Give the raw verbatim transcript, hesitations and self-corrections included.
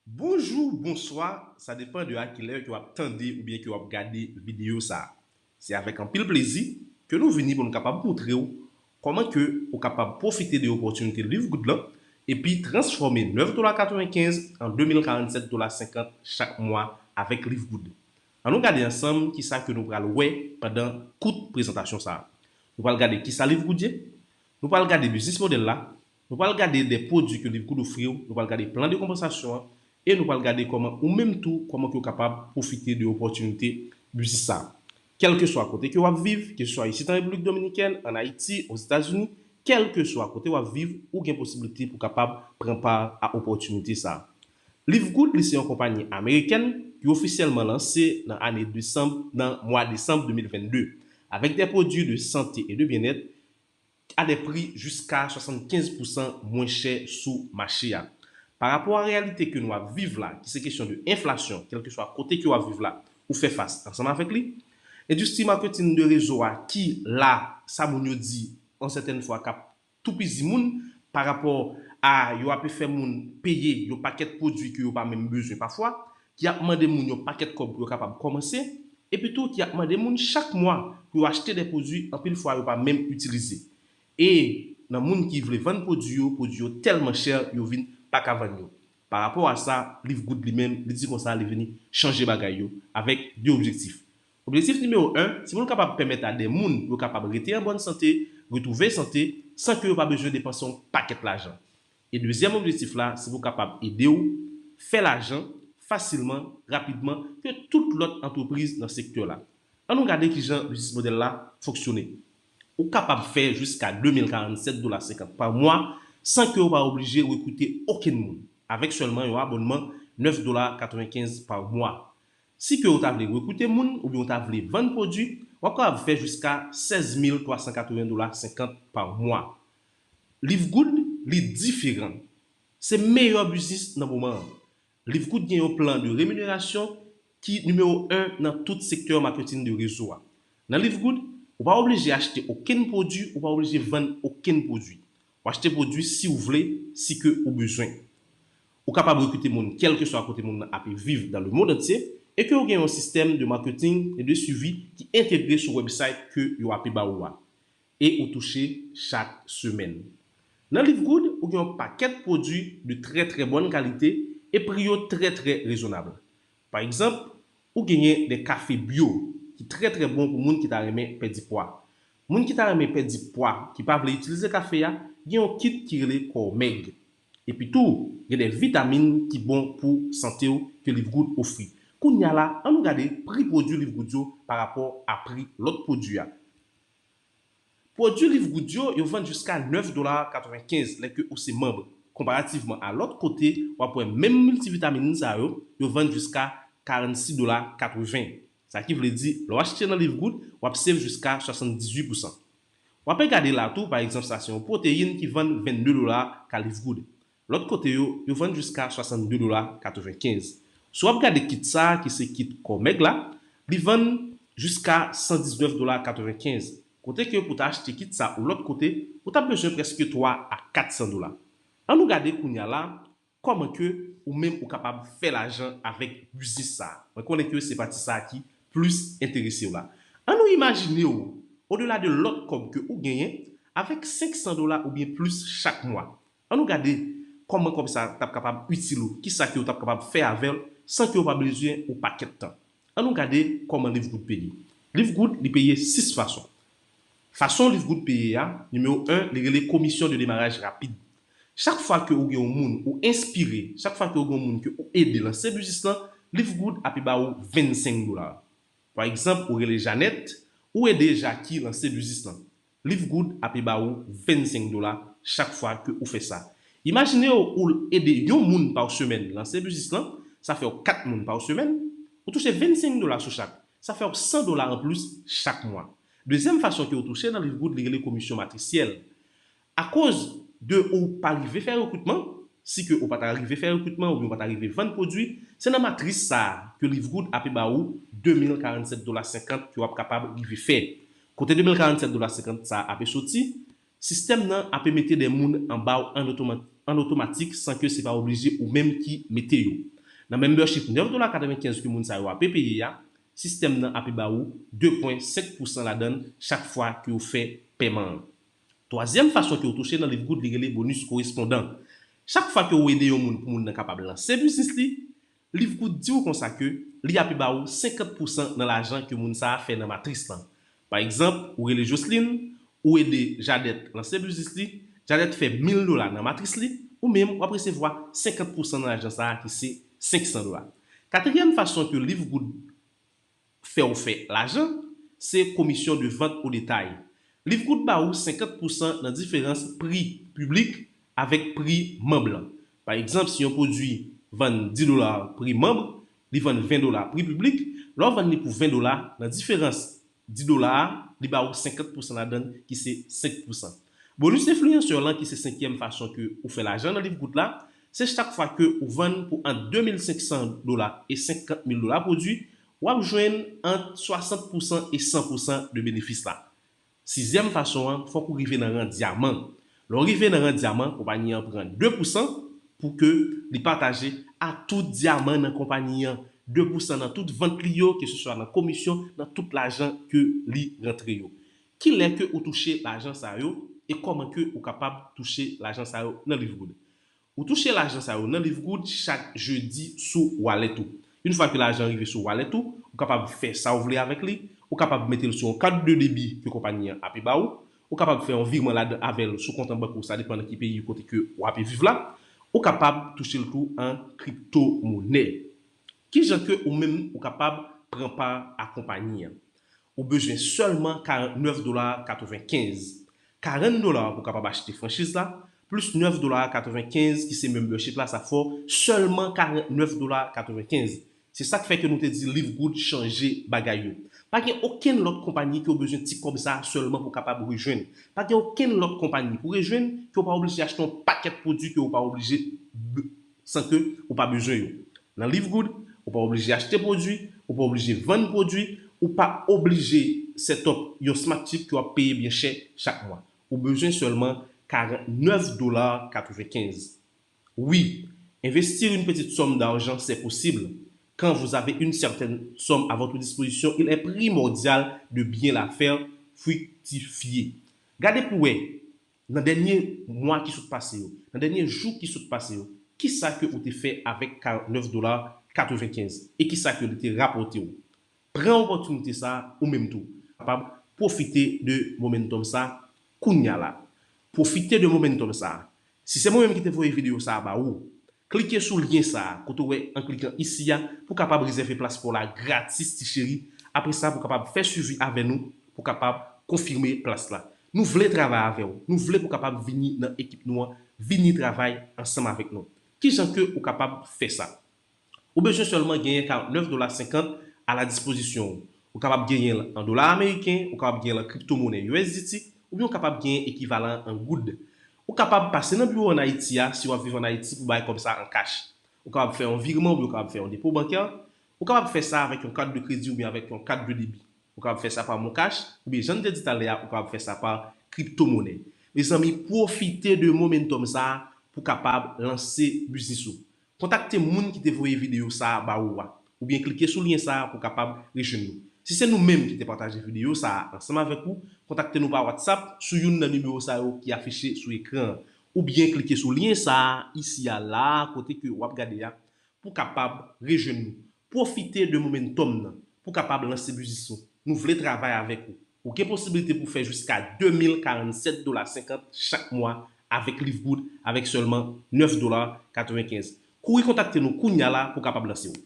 Bonjou, bonswa, sa depann de a kilè ke w ap tande oubyen ke w ap gade videyo sa a. Se avèk anpil plezi ke nou vini pou nou kapab montre w kòman ke ou kapab pwofite de opòtinite Live Good lan epi transfòme nèf dola katrevenkenz an de mil karannsèt dola senkant chak mwa avèk Live Good. Ann nou gade ansanm kisa ke nou pral wè pandan kout prezantasyon sa a. Nou pral gade kisa Live Good ye, nou pral gade business model la, nou pral gade de pwodui ke Live Good ofri w, nou pral gade plan de konpansasyon an, e nou pral gade kòman ou menm tou, kòman ke w kapab pwofite de opòtinite biznis sa a. Kèlkeswa kote ke w ap viv, keseswa isit an Repiblik Dominikèn, an Ayiti, Ozetazini, kèlkeswa kote w ap viv, ou gen posiblite pou kapab pran pa a opòtinite sa a. Live Good, li se yon konpayi amerikèn ki ofisyèlman lanse nan ane desanm, nan mwa desanm de mil vennde, avèk de pwodui de sante e de byennèt a de pri jiska swasannkenz pousan mwen chè sou mache a. Pa rapò a reyalite ke nou ap viv la, ki se kesyon de enflasyon, kèlkeswa kote ke w ap viv la, ou fè fas ansanm avèk li. Endistri maketing de rezo a ki la, sa moun yo di, yon sètèn fwa k ap toupizi moun pa rapò a yo ape fè moun peye yon pakèt pwodui ke yo pa menm bezwen pafwa, ki ap mande moun yon pakèt kòb pou yo kapab kòmanse, epi tou ki ap mande moun chak mwa pou yo achte de pwodui anpil fwa yo pa menm itilize. E nan moun ki vle vann pwodui yo, pwodui yo tèlman chè, yo vin pa ka vann yo. Pa rapò a sa, Live Good li menm, li di konsa li vini chanje bagay yo avèk de objektif. Objektif nimewo en, se pou l kapab pèmèt a de moun pou yo kapab rete an bòn sante, retwouve sante, san ke yo pa bezwen depanse yon pakèt lajan. E dezyèm objektif la, se pou kapab ede w fè lajan fasilman, rapidman, ke tout lòt antrepriz nan sektè la. Ann nou gade kijan business model la fonksyone. Ou kapab fè jiska de mil karannsèt dola senkant pa mwa san ke w pa oblije rekrite okenn moun, avèk sèlman yon abònman nèf dola katrevenkenz pa mwa. Si ke w ta vle rekrite moun oubyen w ta vle vann pwodui, w ap kapab fè jiska sèz mil twa san katreven dola senkant pa mwa. Live Good, li diferan. Se meyè biznis nan moman an. Live Good gen yon plan de remunerasyon ki nimewo en nan tout sektè maketing de rezo a. Nan Live Good, ou pa oblije achte okenn pwodui, ou pa oblije vann okenn pwodui. W achte pwodui si w vle, si ke ou bezwen. Ou kapab rekrite moun kèlkeswa kote moun nan ape viv dans le monde entier, e ke w gen yon sistèm de marketing e de suivi ki entegre sou website ke yo ape ba ou a. E ou touche chak semèn. Nan Live Good, ou gen yon pakèt pwodui de trè trè bòn kalite e pri yo trè trè rezonab. Pa egzanp, ou genyen de kafe bio ki trè trè bon pou moun ki ta renmen pèdi pwa. Moun ki ta renmen pèdi pwa, ki pa vle itilize kafe a, gen yon kit ki rele Kò Mèg. Epi tou, gen de vitamin ki bon pou sante w ke Live Good ofri. Kounye a la, ann nou gade pri pwodui Live Good yo pa rapò a pri lòt pwodui a. Pwodui Live Good yo, yo vann jiska nèf dola katrevenkenz lè ke ou se manm. Konparativman a lòt kote, w ap wè menm miltivitamin sa yo, yo vann jiska karannsis dola katreven. Sa ki vle di, lè w achte nan Live Good, w ap save jiska swasanndizuit pousan. W ape gade la tou, pa egzanp, sa se yon pwoteyin ki vann vennde dola ka Live Good. Lòt kote yo, yo vann jiska swasannde dola katrevenkenz. Si w ap gade kit sa a, ki se kit Kò Mèg la, li vann jiska san diznèf dola katrevenkenz. Kote ke pou ta achte kit sa ou lòt kote, ou t ap bezwen prèske twa a kat san dola. Ann nou gade kounye a la, kòman ke ou menm ou kapab fè lajan avèk biznis sa a. Mwen konnen ke se pati sa a ki plis enterese w la. Ann nou imajine w, odela de lòt kòb ke ou genyen, avèk senk san dola oubyen plis chak mwa. Ann nou gade kòman kòb sa t ap kapab itil ou, kisa ke w t ap kapab fè avè l san ke w pa bezwen yon pakèt tan. Ann nou gade kòman Live Good peye. Live Good, li peye sis fason. Fason Live Good peye a, nimewo en, li rele komisyon de demaraj rapid. Chak fwa ke ou gen yon moun ou enspire, chak fwa ke ou gen yon moun ke ou ede lanse biznis lan, Live Good ape ba ou vennsenk dola. Pa egzanp, ou rele Janèt, ou ede Jaki lanse biznis lan. Live Good ape ba ou vennsenk dola chak fwa ke ou fè sa. Imajine w, ou ede yon moun pa semèn lanse biznis lan, sa fè w kat moun pa semèn, ou touche vennsenk dola sou chak. Sa fè w san dola anplis chak mwa. Dezyèm fason ke w touche nan Live Good, li rele komisyon matrisyèl. Akoz de ou pa rive fè rekritman, si ke ou pa ta rive fè rekritman oubyen ou pa ta rive vann pwodui, se nan matris sa a ke Live Good ape ba ou de mil karannsèt dola senkant ke w ap kapab rive fè. Kote de mil karannsèt dola senkant sa a ape soti, sistèm nan ape mete de moun anba w an otoma-, an otomatik san ke se pa oblije ou menm ki mete yo. Nan membership nèf dola katrevenkenz ke moun sa yo ape peye a, sistèm nan ape ba ou de pwen senk pousan ladan l chak fwa ke w fè pèman an. Twazyèm fason ke w touche nan Livegood, li rele bonis korespondan. Chak fwa ke w ede yon moun pou moun nan kapab lanse biznis li, Livegood di w konsa ke li ape ba ou senkant pousan nan lajan ke moun sa a fè nan matris lan. Pa egzanp, ou rele Jocelyn, ou ede Jadèt lanse biznis li, Jadèt fè mil dola nan matris li, ou menm w ap resevwa senkant pousan nan lajan sa a ki se senk san dola. Katriyèm fason ke Livegood fè w fè lajan, se komisyon de vant o detay. Livegood ba ou senkant pousan nan diferans pri piblik avèk pri manm lan. Pa egzanp, si yon pwodui vann dis dola pri manm, li vann ven dola pri piblik, lè w vann li pou ven dola, nan diferans dis dola a, li ba ou senkant pousan ladan l, ki se senk pousan. Bonis enfliyansè lan, ki se senkyèm fason ke ou fè lajan nan Livegood la, se chak fwa ke ou vann pou ant de mil senk san dola e senkant mil dola pwodui, w ap jwenn ant swasant pousan e san pousan de benefis la. Sizyèm fason an, fòk ou rive nan ran dyaman. Lè w rive nan ran dyaman, konpayi an pran de pousan pou ke li pataje a tout dyaman nan konpayi an. De pousan nan tout vant li yo, keseswa nan komisyon, nan tout lajan ke li rantre yo. Kilè ke ou touche lajan sa yo e kòman ke ou kapab touche lajan sa yo nan Livegood? Ou touche lajan sa yo nan Livegood chak jedi sou wallet ou. Yon fwa ke lajan rive sou wallet ou, ou kapab fè sa w vle avèk li, ou kapab mete l sou yon kat de debi ke konpayi an ape ba ou, ou kapab fè yon virman ladan avè l sou kont an bank ou, sa depann nan ki peyi kote ke w ape viv la, ou kapab touche l tou an kripto monè. Kijan ke ou menm ou kapab pran pa a konpayi an? Ou bezwen sèlman karantnèf dola katrevenkenz. Karant dola pou w kapab achte franchiz la, plis nèf dola katrevenkenz ki se membership la, sa fè w sèlman karantnèf dola katrevenkenz. Se sa k fè ke nou te di Livegood chanje bagay yo. Pa gen okenn lòt konpayi ke w bezwen ti kòb sa a sèlman pou w kapab rejwenn. Pa gen okenn lòt konpayi pou w rejwenn ke w pa oblije achte yon pakèt pwodui ke w pa oblije b-, san ke ou pa bezwen yo. Nan Livegood, ou pa oblije achte pwodui, ou pa oblije vann pwodui, ou pa oblije set up yon smart chip ke w ap peye byen chè chak mwa. Ou bezwen sèlman karantnèf dola katrevenkenz. Oui, investir une petite somme d'argent, c'est possible. Quand vous avez une certaine somme à votre disposition, il est primordial de bien la faire fructifier. Gade pou wè, nan dènye mwa ki sot pase yo, nan dènye jou ki sot pase yo, kisa ke ou te fè avèk karantnèf dola katrevenkenz e kisa ke li te rapòte w? Pran opòtinite sa a ou menm tou. Kapab pwofite de momentum sa a kounya la. Pwofite de momentum sa a. Si se mwen menm ki te voye videyo sa a ba ou, klike sou lyen sa a kote w wè an klikan isi a pou kapab rezève plas pa w la gratis, ti cheri. Apre sa, pou kapab fè swivi avè nou, pou kapab konfime plas la. Nou vle travay avè w. Nou vle pou kapab vini nan ekip nou an, vini travay ansanm avèk nou. Kijan ke ou kapab fè sa? Ou bezwen sèlman genyen karantnèf dola senkant a la dispozisyon w. Ou kapab genyen l an dola ameriken, ou kapab genyen l an kripto monè U S D T, oubyen ou kapab genyen ekivalan an goud. Ou kapab pase nan biwo ann Ayiti a, si w ap viv ann Ayiti, pou bay kòb sa an kach. Ou kapab fè yon virman oubyen ou kapab fè yon depo bankè. Ou kapab fè sa avèk yon kat de kredi oubyen avèk yon kat de debi. Ou kapab fè sa pa MonCash, oubyen jan n te di talè a, ou kapab fè sa pa kripto monè. Mezanmi, pwofite de momentum sa a pou kapab lanse biznis ou. Kontakte moun ki te voye videyo sa a ba ou a, oubyen klike sou lyen sa a pou kapab rejwenn nou. Si se nou menm ki te pataje videyo sa a ansanm avèk ou, kontakte nou pa WhatsApp sou youn nan nimewo sa yo ki afiche sou ekran an, oubyen klike sou lyen sa a isi a la a kote ke w ap gade a pou kapab rejwenn nou. Pwofite de momentum nan pou kapab lanse biznis ou. Nou vle travay avèk ou. Ou gen posiblite pou fè jiska de mil karannsèt dola senkant chak mwa avèk Livegood avèk sèlman nèf dola katrevenkenz. Kouri kontakte nou kounya la pou kapab lanse w.